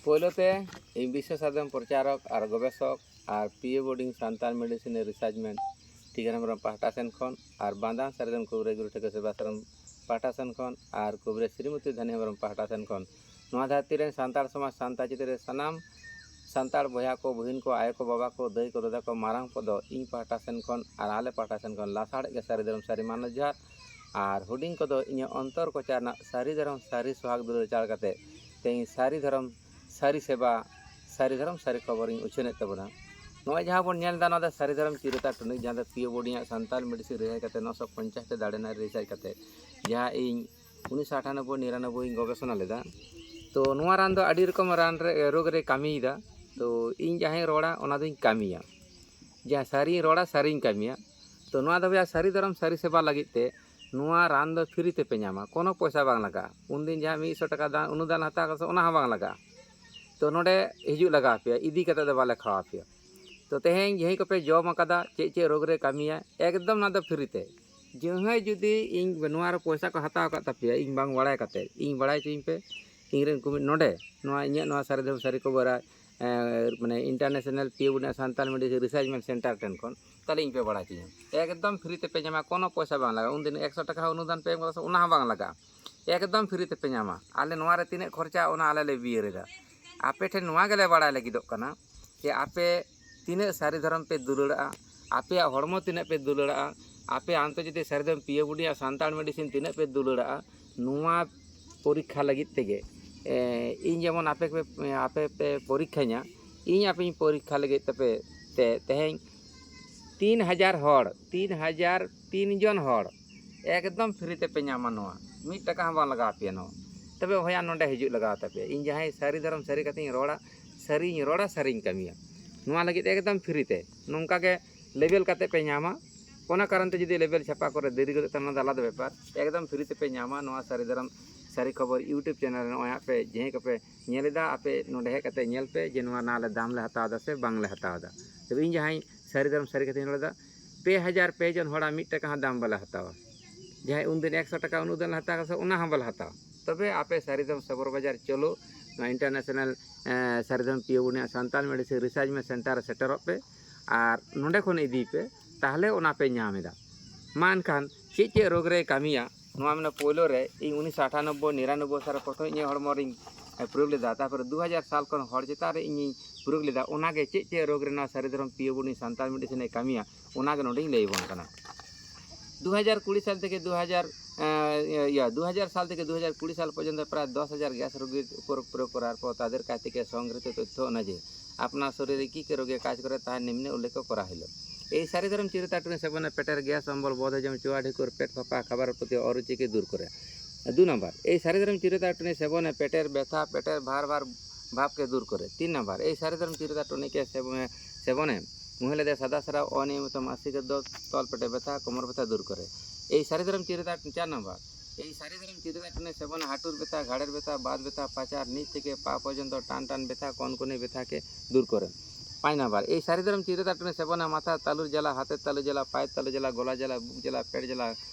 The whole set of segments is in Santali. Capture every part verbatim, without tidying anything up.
ᱯᱳᱭᱞᱳ ᱛᱮ ᱤᱧ ᱵᱤᱥᱥᱚ ᱥᱟᱨᱡᱚᱢ ᱯᱨᱚᱪᱟᱨᱚᱠ ᱟᱨ ᱜᱚᱵᱮᱥᱚᱠ ᱟᱨ ᱯᱤᱭᱮ ᱵᱳᱨᱰᱤᱝ ᱥᱟᱱᱛᱟᱲ ᱢᱮᱰᱤᱥᱤᱱ ᱨᱤᱥᱟᱨᱪ ᱢᱮᱱ ᱴᱷᱤᱠᱟᱹᱱ ᱦᱮᱢᱵᱨᱚᱢ ᱯᱟᱦᱴᱟ ᱥᱮᱱ ᱠᱷᱚᱱ ᱟᱨ ᱵᱟᱸᱫᱟᱱ ᱥᱟᱨᱡᱚᱢ ᱠᱩᱵᱨᱟᱹᱭ ᱜᱩᱨᱩ ᱴᱷᱟᱹᱠᱩᱨ ᱥᱮᱵᱟ ᱥᱟᱨᱡᱚᱢ ᱯᱟᱦᱴᱟ ᱥᱮᱱ ᱠᱷᱚᱱ ᱟᱨ ᱠᱩᱵᱨᱟᱹᱭ ᱥᱨᱤᱢᱚᱛᱤ ᱫᱷᱟᱱᱤ ᱦᱮᱢᱵᱨᱚᱢ ᱯᱟᱦᱴᱟ ᱥᱮᱱ ᱠᱷᱚᱱ ᱱᱚᱣᱟ ᱫᱷᱟᱹᱨᱛᱤ ᱨᱮᱱ ᱥᱟᱱᱛᱟᱲ ᱥᱚᱢᱟᱡᱽ ᱥᱟᱱᱛᱟᱲ ᱪᱮᱛᱟᱱ ᱨᱮ ᱥᱟᱱᱟᱢ ᱥᱟᱱᱛᱟᱲ ᱵᱚᱭᱦᱟ ᱠᱚ, ᱵᱩᱦᱤᱱ ᱠᱚ, ᱟᱭᱳ ᱠᱚ, ᱵᱟᱵᱟ ᱠᱚ, ᱫᱟᱹᱭ ᱠᱚ, ᱫᱟᱫᱟ ᱠᱚ, ᱢᱟᱨᱟᱝ ᱠᱚᱫᱚ ᱤᱧ ᱯᱟᱦᱴᱟ ᱥᱮᱱ ᱠᱷᱚᱱ ᱟᱨ ᱟᱞᱮ ᱯᱟᱦᱴᱟ ᱥᱮᱱ ᱠᱷᱚᱱ ᱞᱟᱥᱟᱲᱦᱮᱫ ᱜᱮ ᱥᱟᱹᱨᱤ ᱫᱷᱚᱨᱚᱢ ᱥᱟᱹᱨᱤ ᱢᱟᱱᱚᱛ ᱡᱚᱦᱟᱨ᱾ ᱟᱨ ᱦᱩᱰᱤᱧ ᱠᱚᱫᱚ ᱤᱧᱟᱹᱜ ᱚᱱᱛᱚᱨ ᱠᱚᱪᱟ ᱨᱮᱱᱟᱜ ᱥᱟᱹᱨᱤ ᱫᱷᱚᱨᱚᱢ ᱥᱟᱹᱨᱤ ᱥᱚᱦᱟᱜᱽ ᱫᱩᱞᱟᱹᱲ ᱪᱟᱞ ᱠᱟᱛᱮ ᱛᱮᱦᱮᱧ ᱥᱟᱹᱨᱤ ᱫᱷᱚᱨᱚᱢ ᱥᱟᱹᱨᱤ ᱥᱮᱵᱟ, ᱥᱟᱹᱨᱤ ᱫᱷᱚᱨᱚᱢ ᱥᱟᱹᱨᱤ ᱠᱷᱚᱵᱚᱨᱤᱧ ᱩᱪᱷᱟᱹᱱᱮᱫ ᱛᱟᱵᱚᱱᱟ᱾ ᱱᱚᱜᱼᱚᱭ ᱡᱟᱦᱟᱸ ᱵᱚᱱ ᱧᱮᱞ ᱮᱫᱟ, ᱱᱚᱣᱟ ᱫᱚ ᱥᱟᱹᱨᱤ ᱫᱷᱚᱨᱚᱢ ᱪᱤᱨᱟᱹᱛᱟ ᱴᱚᱱᱤᱠ, ᱡᱟᱦᱟᱸ ᱫᱚ ᱯᱤᱭᱳ ᱵᱳᱨᱰᱤᱝ ᱟᱜ ᱥᱟᱱᱛᱟᱲ ᱢᱮᱰᱤᱥᱤᱱ ᱨᱤᱥᱟᱨᱪ ᱠᱟᱛᱮ, ᱱᱚᱥᱚ ᱯᱚᱧᱪᱟᱥ ᱛᱮ ᱫᱟᱲᱮ ᱨᱮᱱᱟᱜ ᱨᱤᱥᱟᱨᱪ ᱠᱟᱛᱮ, ᱡᱟᱦᱟᱸ ᱤᱧ ᱩᱱᱤᱥᱥᱚ ᱟᱴᱷᱟᱱᱚᱵᱵᱳᱭ ᱱᱤᱨᱟᱱᱚᱵᱵᱳᱭ ᱤᱧ ᱜᱚᱵᱮᱥᱚᱱᱟ ᱞᱮᱫᱟ᱾ ᱛᱚ ᱱᱚᱣᱟ ᱨᱟᱱ ᱫᱚ ᱟᱹᱰᱤ ᱨᱚᱠᱚᱢ ᱨᱟᱱ ᱨᱮ, ᱨᱳᱜᱽ ᱨᱮ ᱠᱟᱹᱢᱤᱭᱮᱫᱟ᱾ ᱛᱚ ᱤᱧ ᱡᱟᱦᱟᱸᱧ ᱨᱚᱲᱟ, ᱚᱱᱟ ᱫᱚᱧ ᱠᱟᱹᱢᱤᱭᱟ᱾ ᱡᱟᱦᱟᱸ ᱥᱟᱹᱨᱤᱧ ᱨᱚᱲᱟ, ᱥᱟᱹᱨᱤᱧ ᱠᱟᱹᱢᱤᱭᱟ᱾ ᱛᱚ ᱱᱚᱣᱟ ᱫᱚ ᱵᱚᱭᱦᱟ, ᱥᱟᱹᱨᱤ ᱫᱷᱚᱨᱚᱢ ᱥᱟᱹᱨᱤ ᱥᱮᱵᱟ ᱞᱟᱹᱜᱤᱫ ᱛᱮ ᱱᱚᱣᱟ ᱨᱟᱱ ᱫᱚ ᱯᱷᱨᱤ ᱛᱮᱯᱮ ᱧᱟᱢᱟ, ᱠᱳᱱᱳ ᱯᱚᱭᱥᱟ ᱵᱟᱝ ᱞᱟᱜᱟᱜᱼᱟ᱾ ᱩᱱᱫᱤᱱ ᱡᱟᱦᱟᱸ ᱢᱤᱫᱥᱚ ᱴᱟᱠᱟ ᱫᱟᱢ ᱚᱱᱩᱫᱟᱱ ᱦᱟᱛᱟᱣ ᱠᱟᱛᱮ, ᱚᱱᱟ ᱦᱚᱸ ᱵᱟᱝ ᱞᱟᱜᱟᱜᱼᱟ᱾ ᱛᱚ ᱱᱚᱰᱮ ᱦᱤᱡᱩᱜ ᱞᱟᱜᱟᱣ ᱯᱮᱭᱟ, ᱤᱫᱤ ᱠᱟᱛᱮ ᱫᱚ ᱵᱟᱞᱮ ᱠᱷᱟᱣᱟ ᱯᱮᱭᱟ᱾ ᱛᱚ ᱛᱮᱦᱮᱧ ᱡᱟᱦᱟᱸᱭ ᱠᱚᱯᱮ ᱡᱚᱢ ᱟᱠᱟᱫᱟ, ᱪᱮᱫ ᱪᱮᱫ ᱨᱳᱜᱽ ᱨᱮ ᱠᱟᱹᱢᱤᱭᱟ, ᱮᱠᱫᱚᱢ ᱱᱚᱣᱟ ᱫᱚ ᱯᱷᱨᱤ ᱛᱮ᱾ ᱡᱟᱦᱟᱸᱭ ᱡᱩᱫᱤ ᱤᱧ ᱱᱚᱣᱟ ᱨᱮ ᱯᱚᱭᱥᱟ ᱠᱚ ᱦᱟᱛᱟᱣ ᱟᱠᱟᱫ ᱛᱟᱯᱮᱭᱟ, ᱤᱧ ᱵᱟᱝ ᱵᱟᱲᱟᱭ ᱠᱟᱛᱮ, ᱤᱧ ᱵᱟᱲᱟᱭ ᱦᱚᱪᱚᱧ ᱯᱮ᱾ ᱤᱧ ᱨᱮᱱ ᱠᱚᱢᱤᱴ ᱱᱚᱰᱮ, ᱱᱚᱣᱟ ᱤᱧᱟᱹᱜ ᱱᱚᱣᱟ ᱥᱟᱹᱨᱤ ᱫᱷᱚᱨᱚᱢ ᱥᱟᱹᱨᱤ ᱠᱷᱚᱵᱚᱨ, ᱮ, ᱢᱟᱱᱮ ᱤᱱᱴᱟᱨᱱᱮᱥᱱᱟᱞ ᱯᱤᱭᱳ ᱵᱳᱨᱰᱤᱝ ᱥᱟᱱᱛᱟᱲ ᱢᱮᱰᱤᱥᱤᱱ ᱨᱤᱥᱟᱨᱪ ᱢᱮᱱ ᱥᱮᱱᱴᱟᱨ ᱴᱷᱮᱱ ᱠᱷᱚᱱ, ᱛᱟᱦᱞᱮ ᱤᱧ ᱯᱮ ᱵᱟᱲᱟᱭ ᱦᱚᱪᱚᱧᱟ᱾ ᱮᱠᱫᱚᱢ ᱯᱷᱨᱤ ᱛᱮᱯᱮ ᱧᱟᱢᱟ, ᱠᱳᱱᱳ ᱯᱚᱭᱥᱟ ᱵᱟᱝ ᱞᱟᱜᱟᱜᱼᱟ᱾ ᱩᱱᱫᱤᱱ ᱮᱠᱥᱚ ᱴᱟᱠᱟ ᱦᱚᱸ ᱚᱱᱩᱫᱟᱱ ᱯᱮ ᱮᱢ ᱠᱟᱫᱟ ᱥᱮ, ᱚᱱᱟ ᱦᱚᱸ ᱵᱟᱝ ᱞᱟᱜᱟᱜᱼᱟ᱾ ᱮᱠᱫᱚᱢ ᱯᱷᱨᱤ ᱛᱮᱯᱮ ᱧᱟᱢᱟ᱾ ᱟᱞᱮ ᱱᱚᱣᱟ ᱨᱮ ᱛᱤᱱᱟᱹᱜ ᱠᱷᱚᱨᱪᱟ, ᱚᱱᱟ ᱟᱞᱮ ᱞᱮ ᱵᱤᱭᱟᱨ ᱮᱫᱟ᱾ ᱟᱯᱮ ᱴᱷᱮᱱ ᱱᱚᱣᱟ ᱜᱮᱞᱮ ᱵᱟᱲᱟᱭ ᱞᱟᱹᱜᱤᱫᱚᱜ ᱠᱟᱱᱟ ᱡᱮ ᱟᱯᱮ ᱛᱤᱱᱟᱹᱜ ᱥᱟᱹᱨᱤ ᱫᱷᱚᱨᱚᱢ ᱯᱮ ᱫᱩᱞᱟᱹᱲᱟᱜᱼᱟ, ᱟᱯᱮᱭᱟᱜ ᱦᱚᱲᱢᱚ ᱛᱤᱱᱟᱹᱜ ᱯᱮ ᱫᱩᱞᱟᱹᱲᱟᱜᱼᱟ, ᱟᱯᱮ ᱟᱱᱛᱚᱨᱡᱟᱛᱤᱠ ᱥᱟᱹᱨᱤ ᱫᱷᱚᱨᱚᱢ ᱯᱤᱭᱳ ᱵᱳᱨᱰᱤᱝ ᱟᱨ ᱥᱟᱱᱛᱟᱲ ᱢᱮᱰᱤᱥᱤᱱ ᱛᱤᱱᱟᱹᱜ ᱯᱮ ᱫᱩᱞᱟᱹᱲᱟᱜᱼᱟ, ᱱᱚᱣᱟ ᱯᱚᱨᱤᱠᱠᱷᱟ ᱞᱟᱹᱜᱤᱫ ᱛᱮᱜᱮ, ᱮ, ᱤᱧ ᱡᱮᱢᱚᱱ ᱟᱯᱮ ᱯᱮ, ᱟᱯᱮ ᱯᱮ ᱯᱚᱨᱤᱠᱠᱷᱟᱧᱟ, ᱤᱧ ᱟᱯᱮᱧ ᱯᱚᱨᱤᱠᱠᱷᱟ ᱞᱟᱹᱜᱤᱫ ᱛᱟᱯᱮ ᱛᱮ ᱛᱮᱦᱮᱧ ᱛᱤᱱ ᱦᱟᱡᱟᱨ ᱦᱚᱲ, ᱛᱤᱱ ᱦᱟᱡᱟᱨ ᱛᱤᱱ ᱡᱚᱱ ᱦᱚᱲ ᱮᱠᱫᱚᱢ ᱯᱷᱨᱤ ᱛᱮᱯᱮ ᱧᱟᱢᱟ ᱱᱚᱣᱟ᱾ ᱢᱤᱫ ᱴᱟᱠᱟ ᱦᱚᱸ ᱵᱟᱝ ᱞᱟᱜᱟᱣ ᱟᱯᱮᱭᱟ ᱱᱚᱣᱟ᱾ ᱛᱚᱵᱮ ᱵᱚᱭᱦᱟ, ᱱᱚᱰᱮ ᱦᱤᱡᱩᱜ ᱞᱟᱜᱟᱣ ᱛᱟᱯᱮᱭᱟ᱾ ᱤᱧ ᱡᱟᱦᱟᱸᱭ ᱥᱟᱹᱨᱤ ᱫᱷᱚᱨᱚᱢ ᱥᱟᱹᱨᱤ ᱠᱟᱛᱷᱟᱧ ᱨᱚᱲᱟ, ᱥᱟᱹᱨᱤᱧ ᱨᱚᱲᱟ, ᱥᱟᱹᱨᱤᱧ ᱠᱟᱹᱢᱤᱭᱟ᱾ ᱱᱚᱣᱟ ᱞᱟᱹᱜᱤᱫ ᱮᱠᱫᱚᱢ ᱯᱷᱨᱤ ᱛᱮ ᱱᱚᱝᱠᱟ ᱜᱮ ᱞᱮᱵᱮᱞ ᱠᱟᱛᱮ ᱯᱮ ᱧᱟᱢᱟ᱾ ᱚᱱᱟ ᱠᱟᱨᱚᱱ ᱛᱮ ᱡᱩᱫᱤ ᱞᱮᱵᱮᱞ ᱪᱷᱟᱯᱟ ᱠᱚᱨᱮ ᱫᱮᱨᱤ ᱜᱚᱫᱚᱜ ᱠᱟᱱᱟ, ᱚᱱᱟ ᱫᱚ ᱟᱞᱟᱫᱟ ᱵᱮᱯᱟᱨ᱾ ᱮᱠᱫᱚᱢ ᱯᱷᱨᱤ ᱛᱮᱯᱮ ᱧᱟᱢᱟ ᱱᱚᱣᱟ ᱥᱟᱹᱨᱤ ᱫᱷᱚᱨᱚᱢ ᱥᱟᱹᱨᱤ ᱠᱷᱚᱵᱚᱨ YouTube ᱪᱮᱱᱮᱞ ᱨᱮ᱾ ᱱᱚᱜᱼᱚᱭ ᱦᱟᱸᱜ ᱯᱮ ᱡᱟᱦᱟᱸᱭ ᱠᱚᱯᱮ ᱧᱮᱞ ᱮᱫᱟ, ᱟᱯᱮ ᱱᱚᱰᱮ ᱦᱮᱡ ᱠᱟᱛᱮ ᱧᱮᱞ ᱯᱮ ᱡᱮ ᱱᱚᱣᱟ ᱱᱟᱞᱮ ᱫᱟᱢ ᱞᱮ ᱦᱟᱛᱟᱣ ᱮᱫᱟ ᱥᱮ ᱵᱟᱝᱞᱮ ᱦᱟᱛᱟᱣ ᱮᱫᱟ᱾ ᱛᱚᱵᱮ ᱤᱧ ᱡᱟᱦᱟᱸᱭ ᱥᱟᱹᱨᱤ ᱫᱷᱚᱨᱚᱢ ᱥᱟᱹᱨᱤ ᱠᱟᱛᱷᱟᱧ ᱨᱚᱲ ᱮᱫᱟ, ᱯᱮ ᱦᱟᱡᱟᱨ ᱯᱮ ᱡᱚᱱ ᱦᱚᱲᱟᱜ ᱢᱤᱫ ᱴᱟᱠᱟ ᱦᱚᱸ ᱫᱟᱢ ᱵᱟᱞᱮ ᱦᱟᱛᱟᱣᱟ᱾ ᱡᱟᱦᱟᱸᱭ ᱩᱱᱫᱤᱱ ᱮᱠᱥᱚ ᱴᱟᱠᱟ ᱚᱱᱩᱫᱟᱱ ᱞᱮ ᱦᱟᱛᱟᱣ ᱠᱟᱫᱟ ᱥᱮ, ᱚᱱᱟ ᱦᱚᱸ ᱵᱟᱞᱮ ᱦᱟᱛᱟᱣᱟ᱾ ᱛᱚᱵᱮ ᱟᱯᱮ ᱥᱟᱹᱨᱤ ᱫᱷᱚᱨᱚᱢ ᱥᱚᱵᱚᱨ ᱵᱟᱡᱟᱨ ᱪᱚᱞᱚ, ᱱᱚᱣᱟ ᱤᱱᱴᱟᱨᱱᱮᱥᱱᱟᱞ ᱥᱟᱹᱨᱤ ᱫᱷᱚᱨᱚᱢ ᱯᱤᱭᱳ ᱵᱩᱱᱤᱭᱟᱜ ᱥᱟᱱᱛᱟᱲ ᱢᱮᱰᱤᱥᱤᱱ ᱨᱤᱥᱟᱨᱪ ᱢᱮ ᱥᱮᱱᱴᱟᱨ ᱨᱮ ᱥᱮᱴᱮᱨᱚᱜ ᱯᱮ ᱟᱨ ᱱᱚᱸᱰᱮ ᱠᱷᱚᱱ ᱤᱫᱤᱭ ᱯᱮ, ᱛᱟᱦᱚᱞᱮ ᱚᱱᱟ ᱯᱮ ᱧᱟᱢ ᱮᱫᱟ᱾ ᱢᱟ ᱮᱱᱠᱷᱟᱱ ᱪᱮᱫ ᱪᱮᱫ ᱨᱳᱜᱽ ᱨᱮᱭ ᱠᱟᱹᱢᱤᱭᱟ, ᱱᱚᱣᱟ ᱢᱮᱱᱟ ᱯᱳᱭᱞᱳ ᱨᱮ ᱤᱧ ᱩᱱᱤᱥᱥᱚ ᱟᱴᱷᱟᱱᱚᱵᱵᱳᱭ ᱱᱤᱨᱟᱱᱚᱵᱵᱳᱭ ᱥᱟᱞ ᱨᱮ ᱯᱨᱚᱛᱷᱚᱢ ᱤᱧᱟᱹᱜ ᱦᱚᱲᱢᱚ ᱨᱤᱧ ᱯᱨᱚᱭᱳᱜᱽ ᱞᱮᱫᱟ, ᱛᱟᱨᱯᱚᱨᱮ ᱫᱩ ᱦᱟᱡᱟᱨ ᱥᱟᱞ ᱠᱷᱚᱱ ᱦᱚᱲ ᱪᱮᱛᱟᱱ ᱨᱮ ᱤᱧᱤᱧ ᱯᱨᱚᱭᱳᱜᱽ ᱞᱮᱫᱟ᱾ ᱚᱱᱟᱜᱮ ᱪᱮᱫ ᱪᱮᱫ ᱨᱳᱜᱽ ᱨᱮ ᱱᱚᱣᱟ ᱥᱟᱹᱨᱤ ᱫᱷᱚᱨᱚᱢ ᱯᱤᱭᱳ ᱵᱩᱱᱤ ᱥᱟᱱᱛᱟᱲ ᱢᱮᱰᱤᱥᱤᱱ ᱮ ᱠᱟᱹᱢᱤᱭᱟ, ᱚᱱᱟᱜᱮ ᱱᱚᱰᱮᱧ ᱞᱟᱹᱭ ᱟᱵᱚᱱ ᱠᱟᱱᱟ᱾ ᱫᱩ ᱦᱟᱡᱟᱨ ᱠᱩᱲᱤ ᱥᱟᱞ ᱛᱷᱮᱠᱮ ᱫᱩ ᱦᱟᱡᱟᱨ, ᱮᱸ, ᱤᱭᱟᱹ, ᱫᱩ ᱦᱟᱡᱟᱨ ᱥᱟᱞ ᱛᱷᱮᱠᱮ ᱫᱩ ᱦᱟᱡᱟᱨ ᱠᱩᱲᱤ ᱥᱟᱞ ᱯᱚᱨᱡᱚᱱᱛᱚ ᱯᱨᱟᱭ ᱫᱚᱥ ᱦᱟᱡᱟᱨ ᱜᱮᱥ ᱨᱳᱜᱤ ᱩᱯᱚᱨ ᱯᱨᱚᱭᱳᱜ করার পর তাদের কাছ থেকে সংগৃহীত তথ্য অনুযায়ী আপনার শরীরে কী কী রোগে কাজ করে তা নিম্নে উল্লেখ করা হলো। এই সারি ধরম চিরতা টুনি সেবনে পেটের গ্যাস, অম্বল, বদহজম, চুয়া ঢেকুর, পেট ফাঁপা, খাবারের প্রতি অরুচিকে দূর করে। দু নম্বর, এই সারি ধরম চিরতা টুনি সেবনে পেটের ব্যথা, পেটের ভার ভার ভাবকে দূর করে। তিন নম্বর, এই সারি ধরম চিরতা টুনিকে সেবনে সেবনে মহিলাদের সাদা সারা অনিয়মিত মাসিকের দোষ, তলপেটে ব্যথা, কোমর ব্যথা দূর করে। এই সারি ধরম চিরতা, চার নম্বর, এই সারি ধরম চিরতা টুনি সেবনে হাঁটুর ব্যথা, ঘাড়ের ব্যথা, বাত ব্যথা, পাচার নিচ থেকে পা পর্যন্ত টান টান ব্যথা, কনকনি ব্যথাকে দূর করে। পাঁচ নম্বর, এই সারি ধরম চিরতা টুনি সেবনে মাথার তালুর জ্বালা, হাতের তালু জ্বালা, পায়ের তালু জ্বালা, গলা জ্বালা, বুক জ্বালা, পেট জ্বালা,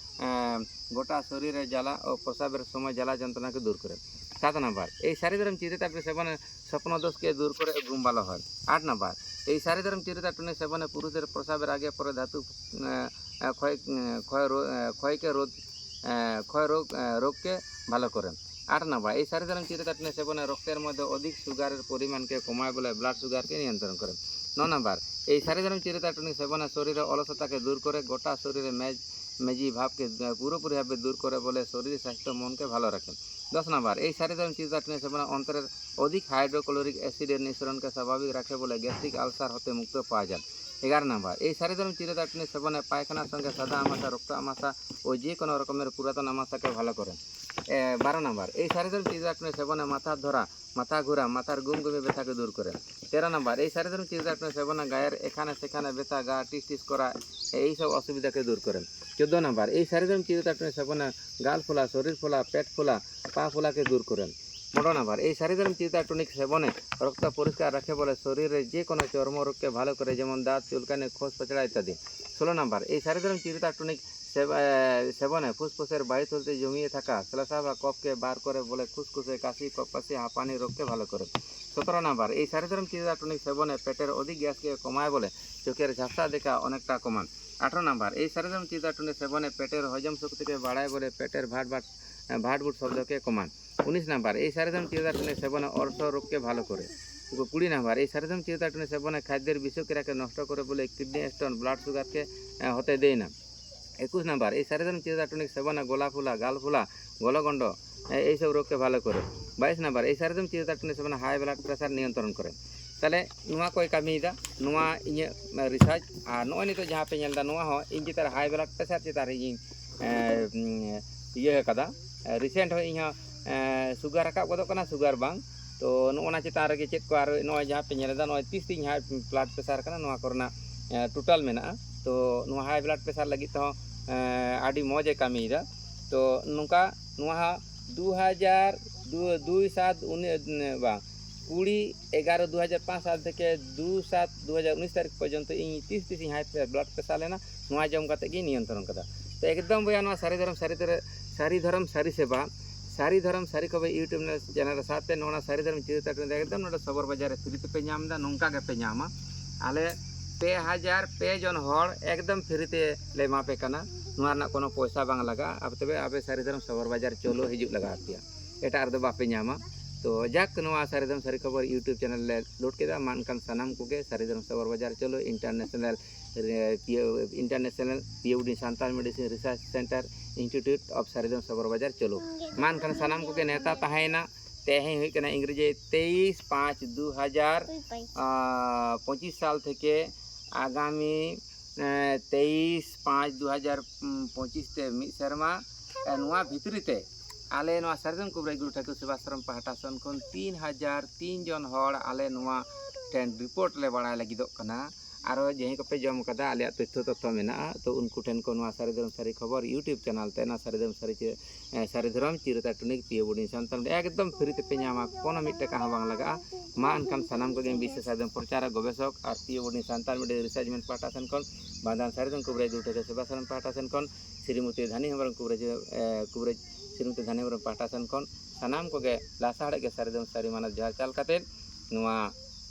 আহ, গোটা শরীরে জ্বালা ও প্রস্রাবের সময় জ্বালা যন্ত্রণাকে দূর করে। সাত নম্বর, এই সারি ধরম চিরতা টুনি সেবনে স্বপ্ন দোষকে দূর করে ও ঘুম ভালো হয়। আট নম্বর, এই সারি ধরম চিরতা টুনি সেবনে পুরুষদের প্রস্রাবের আগে পরে ধাতু, আহ, আহ, ক্ষয়, আহ, ক্ষয় রো-, আহ, ক্ষয়কে রোধ, আহ, ক্ষয় রোগ, আহ, রোগকে ভালো করে। আট নম্বর, এই সারি ধরম চিরতা টুনি সেবনে রক্তের মধ্যে অধিক সুগারের পরিমাণকে কমায় বলে ব্লাড সুগারকে নিয়ন্ত্রণ করে। ন নম্বর, এই সারি ধরম চিরতা টুনি সেবনে শরীরে অলসতাকে দূর করে, গোটা শরীরে মেজ মেজি ভাবকে, আহ, পুরোপুরিভাবে দূর করে বলে শরীর স্বাস্থ্য মনকে ভালো রাখে। দশ নম্বর, এই সারি ধরম চিরতা টুনি সেবনে অন্তরের অধিক হাইড্রোক্লোরিক অ্যাসিডের নিঃসরণকে স্বাভাবিক রাখে বলে গ্যাস্ট্রিক আলসার হতে মুক্ত পাওয়া যায়। এগারো নম্বর, এই সারি ধরম চিরতা টুনি সেবনে পায়খানার সঙ্গে সাদা আমাশা, রক্ত আমাশা ও যে কোনো রকমের পুরাতন আমাশাকে ভালো করে। এ, বারো নম্বর, এই সারি ধরম চিরতা টুনি সেবনে মাথার ধরা, মাথা ঘোরা, মাথার গুমগুমে ব্যথাকে দূর করে। তেরো নম্বর, এই সারি ধরম চিরতা টুনি সেবনে গায়ের এখানে সেখানে ব্যথা, গা টিস টিস করা, এই সব অসুবিধাকে দূর করে। চোদ্দ নম্বর, এই সারি ধরম চিরতা টুনি সেবনে গাল ফোলা, শরীর ফোলা, পেট ফোলা, পা ফোলাকে দূর করে। পনেরো নম্বর, এই সারি ধরম চিরতা টুনিক সেবনে রক্ত পরিষ্কার রাখে বলে শরীরে যে কোনো চর্ম রোগকে ভালো করে, যেমন দাঁত চুলকানি, খোস পচড়া ইত্যাদি। ষোলো নম্বর, এই সারি ধরম চিরতা টুনিক সেব-, এ, সেবনে ফুসফুসের বায়ুথলিতে জমিয়ে থাকা শ্লেষ্মা বা কফকে বার করে, বলে খুসখুসে, কাশি, কফ কাশি, হাঁপানি রোগকে ভালো করে। সতেরো নাম্বার, এই সারি ধরম চিরতা টনিক সেবনে পেটের অধিক গ্যাসকে কমায় বলে চোখের ঝাপসা দেখা অনেকটা কমান। আঠারো নাম্বার, এই সারি ধরম চিরতা টনিক সেবনে পেটের হজম শক্তিকে বাড়ায় বলে পেটের ভাট ভাট, এ, ভাট ভুট শব্দকে কমান। উনিশ নাম্বার, এই সারি ধরম চিরতা টনিক সেবনে অর্শ রোগকে ভালো করে। কুড়ি নাম্বার, এই সারি ধরম চিরতা টনিক সেবনে খাদ্যের বিষক্রিয়াকে নষ্ট করে বলে কিডনি স্টোন, ব্লাড সুগারকে, এ, হতে দেয় না। একুশ নাম্বার, এই সারি ধরম চিরতা টনিক সেবনে গলা ফুলা, গাল ফুলা, গলগণ্ড, এ, এইসব রোগকে ভালো করে। বাইশ নাম্বার, এই সারি ধরম চিরতা টনিক সেবনে হাই ব্লাড প্রেশার নিয়ন্ত্রণ করে। তাহলে ᱱᱚᱣᱟ ᱠᱚᱭ ᱠᱟᱹᱢᱤᱭᱮᱫᱟ, ᱱᱚᱣᱟ ᱤᱧᱟᱹᱜ ᱨᱤᱥᱟᱨᱪ᱾ ᱟᱨ ᱱᱚᱜᱼᱚᱭ ᱱᱤᱛᱚᱜ ᱡᱟᱦᱟᱸ ᱯᱮ ᱧᱮᱞ ᱮᱫᱟ, ᱱᱚᱣᱟ ᱦᱚᱸ ᱤᱧ ᱪᱮᱛᱟᱱ ᱨᱮ ᱦᱟᱭ ᱵᱞᱟᱰ ᱯᱨᱮᱥᱟᱨ ᱪᱮᱛᱟᱱ ᱨᱮ ᱤᱧ, ᱮ, ᱩᱢ, ᱤᱭᱟᱹ ᱟᱠᱟᱫᱟ, ᱨᱤᱥᱮᱱᱴ ᱦᱚᱸ ᱤᱧ ᱦᱚᱸ, ᱮ, ᱥᱩᱜᱟᱨ ᱨᱟᱠᱟᱵ ᱜᱚᱫᱚᱜ ᱠᱟᱱᱟ, ᱥᱩᱜᱟᱨ ᱵᱟᱝ᱾ ᱛᱚ ᱱᱚᱜᱼᱚ ᱱᱟ ᱪᱮᱛᱟᱱ ᱨᱮᱜᱮ ᱪᱮᱫ ᱠᱚ ᱟᱨ ᱱᱚᱜᱼᱚᱭ ᱡᱟᱦᱟᱸ ᱯᱮ ᱧᱮᱞ ᱮᱫᱟ, ᱱᱚᱜᱼᱚᱭ ᱛᱤᱥ ᱛᱤᱧ ᱦᱟᱭ ᱵᱞᱟᱰ ᱯᱨᱮᱥᱟᱨ ᱠᱟᱱᱟ, ᱱᱚᱣᱟ ᱠᱚᱨᱮᱱᱟᱜ, ᱮ, ᱴᱳᱴᱟᱞ ᱢᱮᱱᱟᱜᱼᱟ᱾ ᱛᱚ ᱱᱚᱣᱟ ᱦᱟᱭ ᱵᱞᱟᱰ ᱯᱨᱮᱥᱟᱨ ᱞᱟᱹᱜᱤᱫ ᱛᱮᱦᱚᱸ, ᱮ, ᱟᱹᱰᱤ ᱢᱚᱡᱽ ᱮ ᱠᱟᱹᱢᱤᱭᱮᱫᱟ᱾ ᱛᱚ ᱱᱚᱝᱠᱟ ᱱᱚᱣᱟ ᱦᱚᱸ ᱫᱩ ᱦᱟᱡᱟᱨ ᱫᱩ, ᱫᱩᱭ ᱥᱟᱛ ᱩᱱᱤ, ᱵᱟᱝ, ᱠᱩᱲᱤ ᱮᱜᱟᱨᱚ ᱫᱩ ᱦᱟᱡᱟᱨ ᱯᱟᱸᱪ ᱥᱟᱞ ᱛᱷᱮᱠᱮ ᱫᱩ ᱥᱟᱛ ᱫᱩ ᱦᱟᱡᱟᱨ ᱩᱱᱤᱥ ᱛᱟᱹᱨᱤᱠᱷ ᱯᱚᱨᱡᱚᱱᱛᱚ ᱤᱧ ᱛᱤᱥ ᱛᱤᱥ ᱤᱧ ᱦᱟᱭ ᱵᱞᱟᱰ ᱯᱨᱮᱥᱟᱨ ᱞᱮᱱᱟ, ᱱᱚᱣᱟ ᱡᱚᱢ ᱠᱟᱛᱮ ᱜᱤᱧ ᱱᱤᱭᱚᱱᱛᱨᱚᱱ ᱠᱟᱫᱟ᱾ ᱛᱚ ᱮᱠᱫᱚᱢ ᱵᱚᱭᱦᱟ, ᱱᱚᱣᱟ ᱥᱟᱹᱨᱤ ᱫᱷᱚᱨᱚᱢ ᱥᱟᱹᱨᱤ ᱛᱮ, ᱥᱟᱹᱨᱤ ᱫᱷᱚᱨᱚᱢ ᱥᱟᱹᱨᱤ ᱥᱮᱵᱟ, ᱥᱟᱹᱨᱤ ᱫᱷᱚᱨᱚᱢ ᱥᱟᱹᱨᱤ ᱠᱷᱚᱵᱚᱨ YouTube ᱪᱮᱱᱮᱞ ᱨᱮ ᱥᱟᱶᱛᱮ ᱱᱚᱣᱟ ᱥᱟᱹᱨᱤ ᱫᱷᱚᱨᱚᱢ ᱪᱤᱨᱤᱛ ᱟᱹᱠᱷᱨᱤᱧ ᱫᱚ ᱮᱠᱫᱚᱢ ᱱᱚᱰᱮ ᱥᱚᱵᱚᱨ ᱵᱟᱡᱟᱨ ᱨᱮ ᱯᱷᱨᱤ ᱛᱮᱯᱮ ᱧᱟᱢ ᱮᱫᱟ, ᱱᱚᱝᱠᱟ ᱜᱮᱯᱮ ᱧᱟᱢᱟ᱾ ᱟᱞᱮ ᱯᱮ ᱦᱟᱡᱟᱨ ᱯᱮ ᱡᱚᱱ ᱦᱚᱲ ᱮᱠᱫᱚᱢ ᱯᱷᱨᱤ ᱛᱮ ᱞᱮ ᱮᱢᱟ ᱯᱮ ᱠᱟᱱᱟ᱾ ᱱᱚᱣᱟ ᱨᱮᱱᱟᱜ ᱠᱳᱱᱳ ᱯᱚᱭᱥᱟ ᱵᱟᱝ ᱞᱟᱜᱟᱜᱼᱟ᱾ ᱟᱯᱮ ᱛᱚᱵᱮ ᱟᱯᱮ ᱥᱟᱹᱨᱤ ᱫᱷᱚᱨᱚᱢ ᱥᱚᱵᱚᱨ ᱵᱟᱡᱟᱨ ᱪᱚᱞᱚ ᱦᱤᱡᱩᱜ ᱞᱟᱜᱟᱣ ᱯᱮᱭᱟ, ᱮᱴᱟᱜ ᱨᱮᱫᱚ ᱵᱟᱯᱮ ᱧᱟᱢᱟ᱾ ᱛᱚ ᱡᱟᱠ, ᱱᱚᱣᱟ ᱥᱟᱹᱨᱤ ᱫᱷᱚᱨᱚᱢ ᱥᱟᱹᱨᱤ ᱠᱷᱚᱵᱚᱨ YouTube ᱪᱮᱱᱮᱞ ᱞᱮ ᱞᱳᱰ ᱠᱮᱫᱟ᱾ ᱢᱟ ᱮᱱᱠᱷᱟᱱ ᱥᱟᱱᱟᱢ ᱠᱚᱜᱮ ᱥᱟᱹᱨᱤ ᱫᱷᱚᱨᱚᱢ ᱥᱚᱵᱚᱨ ᱵᱟᱡᱟᱨ ᱪᱚᱞᱚ ᱤᱱᱴᱟᱨᱱᱮᱥᱱᱟᱞ, ᱨᱮ, ᱯᱤᱭᱳ-, international P O D Santal medicine research centre institute of ᱥᱟᱹᱨᱤ ᱫᱷᱚᱨᱚᱢ ᱥᱚᱵᱚᱨ ᱵᱟᱡᱟᱨ ᱪᱚᱞᱚ᱾ ᱢᱟ ᱮᱱᱠᱷᱟᱱ ᱥᱟᱱᱟᱢ ᱠᱚᱜᱮ ᱱᱮᱣᱛᱟ ᱛᱟᱦᱮᱸᱭᱮᱱᱟ᱾ ᱛᱮᱦᱮᱧ ᱦᱩᱭᱩᱜ ᱠᱟᱱᱟ ᱤᱝᱨᱮᱡᱤ ᱛᱮᱭᱤᱥ ᱯᱟᱸᱪ ᱫᱩ ᱦᱟᱡᱟᱨ ᱯᱚᱸᱪᱤᱥ ᱥᱟᱞ ᱛᱷᱮᱠᱮ ᱟᱜᱟᱢᱤ, ᱮ, ᱛᱮᱭᱤᱥ ᱯᱟᱸᱪ ᱫᱩ ᱦᱟᱡᱟᱨ ᱯᱚᱸᱪᱤᱥ ᱛᱮ ᱢᱤᱫ ᱥᱮᱨᱢᱟ, ᱮ, ᱱᱚᱣᱟ ᱵᱷᱤᱛᱨᱤ ᱛᱮ ᱟᱞᱮ ᱱᱚᱣᱟ ᱥᱟᱹᱨᱤ ᱫᱷᱚᱨᱚᱢ ᱠᱚᱵᱨᱟᱡᱽ ᱜᱩᱨᱩ ᱴᱷᱟᱹᱠᱩᱨ ᱥᱮᱵᱟᱥᱨᱚᱢ ᱯᱟᱦᱴᱟ ᱥᱮᱱ ᱠᱷᱚᱱ ᱛᱤᱱ ᱦᱟᱡᱟᱨ ᱛᱤᱱ ᱡᱚᱱ ᱦᱚᱲ ᱟᱞᱮ ᱱᱚᱣᱟ ᱴᱷᱮᱱ ᱨᱤᱯᱳᱨᱴ ᱞᱮ ᱵᱟᱲᱟᱭ ᱞᱟᱹᱜᱤᱫᱚᱜ ᱠᱟᱱᱟ᱾ ᱟᱨᱚ ᱡᱟᱦᱟᱸᱭ ᱠᱚᱯᱮ ᱡᱚᱢ ᱠᱟᱫᱟ, ᱟᱞᱮᱭᱟᱜ ᱛᱚᱛᱛᱷᱚ ᱛᱚᱛᱛᱷᱚ ᱢᱮᱱᱟᱜᱼᱟ, ᱛᱚ ᱩᱱᱠᱩ ᱴᱷᱮᱱ ᱠᱷᱚᱱ ᱱᱚᱣᱟ ᱥᱟᱹᱨᱤ ᱫᱷᱚᱨᱚᱢ ᱥᱟᱹᱨᱤ ᱠᱷᱚᱵᱚᱨ YouTube ᱪᱮᱱᱮᱞ ᱛᱮ ᱱᱚᱣᱟ ᱥᱟᱹᱨᱤ ᱫᱷᱚᱨᱚᱢ ᱥᱟᱹᱨᱤ ᱪᱮ-, ᱮ, ᱥᱟᱹᱨᱤ ᱫᱷᱚᱨᱚᱢ ᱪᱤᱨᱚᱛᱟ ᱴᱚᱱᱤᱠ ᱯᱤᱭᱳ ᱵᱳᱨᱰᱤᱝ ᱥᱟᱱᱛᱟᱲ ᱢᱤᱰᱤᱭᱟ ᱮᱠᱫᱚᱢ ᱯᱷᱨᱤ ᱛᱮᱯᱮ ᱧᱟᱢᱟ, ᱠᱳᱱᱳ ᱢᱤᱫ ᱴᱟᱠᱟ ᱦᱚᱸ ᱵᱟᱝ ᱞᱟᱜᱟᱜᱼᱟ᱾ ᱢᱟ ᱮᱱᱠᱷᱟᱱ ᱥᱟᱱᱟᱢ ᱠᱚᱜᱮ ᱵᱤᱥᱥᱮᱥ ᱟᱭᱫᱚᱢ ᱯᱨᱚᱪᱟᱨ ᱜᱚᱵᱮᱥᱚᱠ ᱟᱨ ᱯᱤᱭᱳ ᱵᱳᱨᱰᱤᱝ ᱥᱟᱱᱛᱟᱲ ᱢᱤᱰᱤᱭᱟ ᱨᱤᱥᱟᱨᱪ ᱢᱮᱱ ᱯᱟᱦᱴᱟ ᱥᱮᱱ ᱠᱷᱚᱱ ᱵᱟᱸᱫᱷᱟᱱ ᱥᱟᱹᱨᱤ ᱫᱷᱚᱨᱚᱢ ᱠᱩᱵᱨᱟᱹᱡ ᱫᱩ ᱴᱷᱟᱹᱠᱟᱹ ᱥᱮᱵᱟ ᱥᱟᱫᱷᱚᱱ ᱯᱟᱦᱴᱟ ᱥᱮᱱ ᱠᱷᱚᱱ, ᱥᱨᱤᱢᱚᱛᱤ ᱫᱷᱟᱱᱤ ᱦᱮᱢᱵᱨᱚᱢ ᱠᱩᱵᱨᱟᱹᱡ, ᱮ, ᱠᱩᱵᱨᱟᱹᱡ, ᱥᱨᱤᱢᱚᱛᱤ ᱫᱷᱟᱱᱤ ᱦᱮᱢᱵᱨᱚᱢ ᱯᱟᱦᱴᱟ ᱥᱮᱱ ᱠᱷᱚᱱ ᱥᱟᱱᱟᱢ ᱠᱚᱜᱮ ᱞᱟᱥᱟᱲᱦᱮᱫ ᱜᱮ ᱥᱟᱹᱨᱤ ᱫᱷᱚᱨᱚᱢ ᱥᱟᱹᱨᱤ ᱢᱟᱱᱚᱛ ᱡᱚᱦᱟᱨ ᱪᱟᱞ ᱠᱟᱛᱮᱫ ᱱᱚᱣᱟ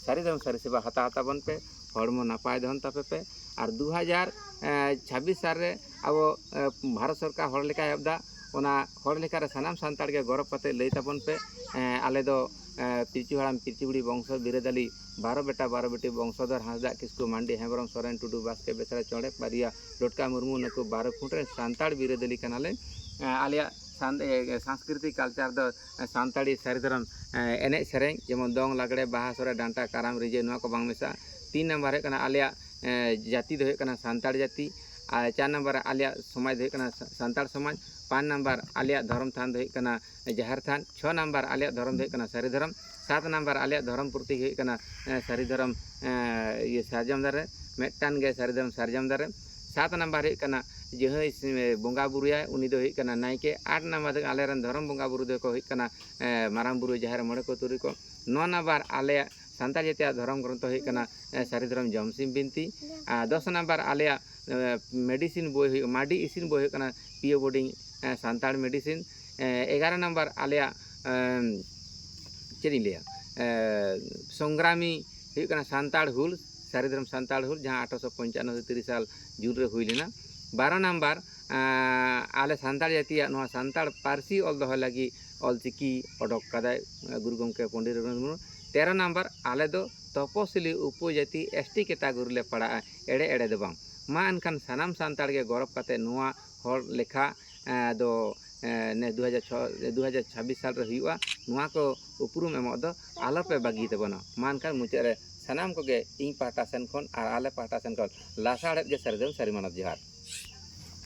ᱥᱟᱹᱨᱤ ᱫᱷᱚᱨᱚᱢ ᱥᱟᱹᱨᱤ ᱥᱮᱵᱟ ᱦᱟᱛᱟᱣ ᱛᱟᱵᱚᱱ ᱯᱮ, ᱦᱚᱲᱢᱚ ᱱᱟᱯᱟᱭ ᱫᱚᱦᱚᱱ ᱛᱟᱯᱮ ᱯᱮ᱾ ᱟᱨ ᱫᱩ ᱦᱟᱡᱟᱨ ᱪᱷᱟᱵᱵᱤᱥ ᱥᱟᱞ ᱨᱮ ᱟᱵᱚ, ᱮ, ᱵᱷᱟᱨᱚᱛ ᱥᱚᱨᱠᱟᱨ ᱦᱚᱲ ᱞᱮᱠᱟᱭ ᱮᱦᱚᱵ ᱮᱫᱟ, ᱚᱱᱟ ᱦᱚᱲ ᱞᱮᱠᱟᱨᱮ ᱥᱟᱱᱟᱢ ᱥᱟᱱᱛᱟᱲ ᱜᱮ ᱜᱚᱨᱚᱵᱽ ᱠᱟᱛᱮ ᱞᱟᱹᱭ ᱛᱟᱵᱚᱱ ᱯᱮ, ᱮ, ᱟᱞᱮ ᱫᱚ, ᱮ, ᱯᱤᱞᱪᱩ ᱦᱟᱲᱟᱢ ᱯᱤᱞᱪᱩ ᱵᱩᱲᱦᱤ ᱵᱚᱝᱥᱚ ᱵᱤᱨᱟᱹᱫᱟᱹᱞᱤ ᱵᱟᱨᱚ ᱵᱮᱴᱟ ᱵᱟᱨᱚ ᱵᱮᱴᱤ ᱵᱚᱝᱥᱚᱫᱷᱚᱨ ᱦᱟᱸᱥᱫᱟᱜ ᱠᱤᱥᱠᱩ ᱢᱟᱱᱰᱤ ᱦᱮᱢᱵᱨᱚᱢ ᱥᱚᱨᱮᱱ ᱴᱩᱰᱩ ᱵᱟᱥᱠᱮ ᱵᱮᱥᱨᱟ ᱪᱚᱬᱮ ᱯᱟᱨᱤᱭᱟ ᱰᱚᱴᱠᱟ ᱢᱩᱨᱢᱩ ᱱᱩᱠᱩ ᱵᱟᱨᱚ ᱠᱷᱩᱸᱴ ᱨᱮᱱ ᱥᱟᱱᱛᱟᱲ ᱵᱤᱨᱟᱹᱫᱟᱹᱞᱤ ᱠᱟᱱᱟᱞᱮ᱾ ᱮ, ᱟᱞᱮᱭᱟᱜ ᱥᱟᱱ-, ᱮ, ᱥᱟᱝᱥᱠᱨᱤᱛᱤᱠ ᱠᱟᱞᱪᱟᱨ ᱫᱚ, ᱮ, ᱥᱟᱱᱛᱟᱲᱤ ᱥᱟᱹᱨᱤ ᱫᱷᱚᱨᱚᱢ, ᱮ, ᱮᱱᱮᱡ ᱥᱮᱨᱮᱧ, ᱡᱮᱢᱚᱱ ᱫᱚᱝ, ᱞᱟᱜᱽᱲᱮ, ᱵᱟᱦᱟ, ᱥᱚᱦᱨᱟᱭ, ᱰᱟᱱᱴᱟ, ᱠᱟᱨᱟᱢ, ᱨᱤᱡᱟᱹ, ᱱᱚᱣᱟ ᱠᱚ ᱵᱟᱝ ᱢᱮᱥᱟᱜᱼᱟ᱾ ᱛᱤᱱ ᱱᱟᱢᱵᱟᱨ ᱦᱩᱭᱩᱜ ᱠᱟᱱᱟ ᱟᱞᱮᱭᱟᱜ, ᱮ, ᱡᱟᱹᱛᱤ ᱫᱚ ᱦᱩᱭᱩᱜ ᱠᱟᱱᱟ ᱥᱟᱱᱛᱟᱲ ᱡᱟᱹᱛᱤ᱾ ᱟᱨ ᱪᱟᱨ ᱱᱟᱢᱵᱟᱨ ᱟᱞᱮᱭᱟᱜ ᱥᱚᱢᱟᱡᱽ ᱫᱚ ᱦᱩᱭᱩᱜ ᱠᱟᱱᱟ ᱥᱟ-, ᱥᱟᱱᱛᱟᱲ ᱥᱚᱢᱟᱡᱽ᱾ ᱯᱟᱸᱪ ᱱᱟᱢᱵᱟᱨ ᱟᱞᱮᱭᱟᱜ ᱫᱷᱚᱨᱚᱢ ᱛᱷᱟᱱ ᱫᱚ ᱦᱩᱭᱩᱜ ᱠᱟᱱᱟ ᱡᱟᱦᱮᱨ ᱛᱷᱟᱱ᱾ ᱪᱷᱚ ᱱᱟᱢᱵᱟᱨ ᱟᱞᱮᱭᱟᱜ ᱫᱷᱚᱨᱚᱢ ᱫᱚ ᱦᱩᱭᱩᱜ ᱠᱟᱱᱟ ᱥᱟᱹᱨᱤ ᱫᱷᱚᱨᱚᱢ᱾ ᱥᱟᱛ ᱱᱟᱢᱵᱟᱨ ᱟᱞᱮᱭᱟᱜ ᱫᱷᱚᱨᱚᱢ ᱯᱨᱚᱛᱤᱠ ᱦᱩᱭᱩᱜ ᱠᱟᱱᱟ, ᱮ, ᱥᱟᱹᱨᱤ ᱫᱷᱚᱨᱚᱢ, ᱮ, ᱤᱭᱟᱹ, ᱥᱟᱨᱡᱚᱢ ᱫᱟᱨᱮ, ᱢᱤᱫᱴᱟᱝ ᱜᱮ ᱥᱟᱹᱨᱤ ᱫᱷᱚᱨᱚᱢ ᱥᱟᱨᱡᱚᱢ ᱫᱟᱨᱮ᱾ ᱥᱟᱛ ᱱᱟᱢᱵᱟᱨ ᱦᱩᱭᱩᱜ ᱠᱟᱱᱟ ᱡᱟᱦᱟᱸᱭ ᱥᱤ-, ᱵᱚᱸᱜᱟ ᱵᱩᱨᱩᱭᱟᱭ, ᱩᱱᱤ ᱫᱚ ᱦᱩᱭᱩᱜ ᱠᱟᱱᱟ ᱱᱟᱭᱠᱮ᱾ ᱟᱴ ᱱᱟᱢᱵᱟᱨ ᱫᱚ ᱟᱞᱮᱨᱮᱱ ᱫᱷᱚᱨᱚᱢ ᱵᱚᱸᱜᱟ ᱵᱩᱨᱩ ᱫᱚᱠᱚ ᱦᱩᱭᱩᱜ ᱠᱟᱱᱟ, ᱮ, ᱢᱟᱨᱟᱝ ᱵᱩᱨᱩ, ᱡᱟᱦᱮᱨ ᱢᱚᱬᱮ ᱠᱚ, ᱛᱩᱨᱩᱭ ᱠᱚ᱾ ᱱᱚ ᱱᱟᱢᱵᱟᱨ ᱟᱞᱮᱭᱟᱜ ᱥᱟᱱᱛᱟᱲ ᱡᱟᱹᱛᱤᱭᱟᱜ ᱫᱷᱚᱨᱚᱢ ᱜᱨᱚᱱᱛᱷᱚ ᱦᱩᱭᱩᱜ ᱠᱟᱱᱟ, ᱮ, ᱥᱟᱹᱨᱤ ᱫᱷᱚᱨᱚᱢ ᱡᱚᱢᱥᱤᱢ ᱵᱤᱱᱛᱤ᱾ ᱟᱨ ᱫᱚᱥ ᱱᱟᱢᱵᱟᱨ ᱟᱞᱮᱭᱟᱜ, ᱮ, ᱢᱮᱰᱤᱥᱤᱱ ᱵᱳᱭ ᱦᱩᱭᱩᱜ, ᱢᱟᱹᱰᱤ ᱤᱥᱤᱱ ᱵᱳᱭ ᱦᱩᱭᱩᱜ ᱠᱟᱱᱟ ᱯᱤᱭᱳ ᱵᱳᱨᱰᱤᱝ, ᱮ, ᱥᱟᱱᱛᱟᱲ ᱢᱮᱰᱤᱥᱤᱱ᱾ ᱮ, ᱮᱜᱟᱨᱚ ᱱᱟᱢᱵᱟᱨ ᱟᱞᱮᱭᱟᱜ, ᱮᱢ, ᱪᱮᱫ ᱤᱧ ᱞᱟᱹᱭᱟ, ᱮ, ᱥᱚᱝᱜᱨᱟᱢᱤ ᱦᱩᱭᱩᱜ ᱠᱟᱱᱟ ᱥᱟᱱᱛᱟᱲ ᱦᱩᱞ, ᱥᱟᱹᱨᱤ ᱫᱷᱚᱨᱚᱢ ᱥᱟᱱᱛᱟᱲ ᱦᱩᱞ, ᱡᱟᱦᱟᱸ ᱟᱴᱷᱨᱚᱥᱚ ᱯᱚᱧᱪᱟᱱᱱᱚ ᱛᱤᱨᱤᱥ ᱥᱟᱞ ᱡᱩᱱ ᱨᱮ ᱦᱩᱭ ᱞᱮᱱᱟ᱾ ᱵᱟᱨᱚ ᱱᱟᱢᱵᱟᱨ, ᱮᱸ, ᱟᱞᱮ ᱥᱟᱱᱛᱟᱲ ᱡᱟᱹᱛᱤᱭᱟᱜ ᱱᱚᱣᱟ ᱥᱟᱱᱛᱟᱲ ᱯᱟᱹᱨᱥᱤ ᱚᱞ ᱫᱚᱦᱚ ᱞᱟᱹᱜᱤᱫ ᱚᱞ ᱪᱤᱠᱤ ᱚᱰᱚᱠ ᱠᱟᱫᱟᱭ, ᱮᱸ, ᱜᱩᱨᱩ ᱜᱚᱢᱠᱮ ᱯᱚᱱᱰᱤᱛ ᱨᱚᱜᱷᱩᱱᱟᱛᱷ ᱢᱩᱨᱢᱩ᱾ ᱛᱮᱨᱚ ᱱᱟᱢᱵᱟᱨ, ᱟᱞᱮ ᱫᱚ ᱛᱚᱯᱚᱥᱤᱞᱤ ᱩᱯᱚᱡᱟᱹᱛᱤ ᱮᱥ ᱴᱤ category ᱞᱮ ᱯᱟᱲᱟᱜᱼᱟ, ᱮᱲᱮ ᱮᱲᱮ ᱫᱚ ᱵᱟᱝ᱾ ᱢᱟ ᱮᱱᱠᱷᱟᱱ ᱥᱟᱱᱟᱢ ᱥᱟᱱᱛᱟᱲ ᱜᱮ ᱜᱚᱨᱚᱵᱽ ᱠᱟᱛᱮ ᱱᱚᱣᱟ ᱦᱚᱲ ᱞᱮᱠᱷᱟ, ᱮᱸ, ᱫᱚ, ᱮᱸ, ᱱᱮᱥ ᱫᱩ ᱦᱟᱡᱟᱨ ᱪᱷᱚ, ᱫᱩ ᱦᱟᱡᱟᱨ ᱪᱷᱟᱵᱵᱤᱥ ᱥᱟᱞ ᱨᱮ ᱦᱩᱭᱩᱜᱼᱟ, ᱱᱚᱣᱟ ᱠᱚ ᱩᱯᱨᱩᱢ ᱮᱢᱚᱜ ᱫᱚ ᱟᱞᱚᱯᱮ ᱵᱟᱹᱜᱤ ᱛᱟᱵᱚᱱᱟ᱾ ᱢᱟ ᱮᱱᱠᱷᱟᱱ ᱢᱩᱪᱟᱹᱫ ᱨᱮ ᱥᱟᱱᱟᱢ ᱠᱚᱜᱮ ᱤᱧ ᱯᱟᱦᱴᱟ ᱥᱮᱱ ᱠᱷᱚᱱ ᱟᱨ ᱟᱞᱮ ᱯᱟᱦᱴᱟ ᱥᱮᱱ ᱠᱷᱚᱱ ᱞᱟᱥᱟᱲᱦᱮᱫ ᱜᱮ ᱥᱟᱹᱨᱤ ᱫᱚ ᱥᱟᱹᱨᱤ ᱢᱟᱱᱚᱛ ᱡᱚᱦᱟᱨ᱾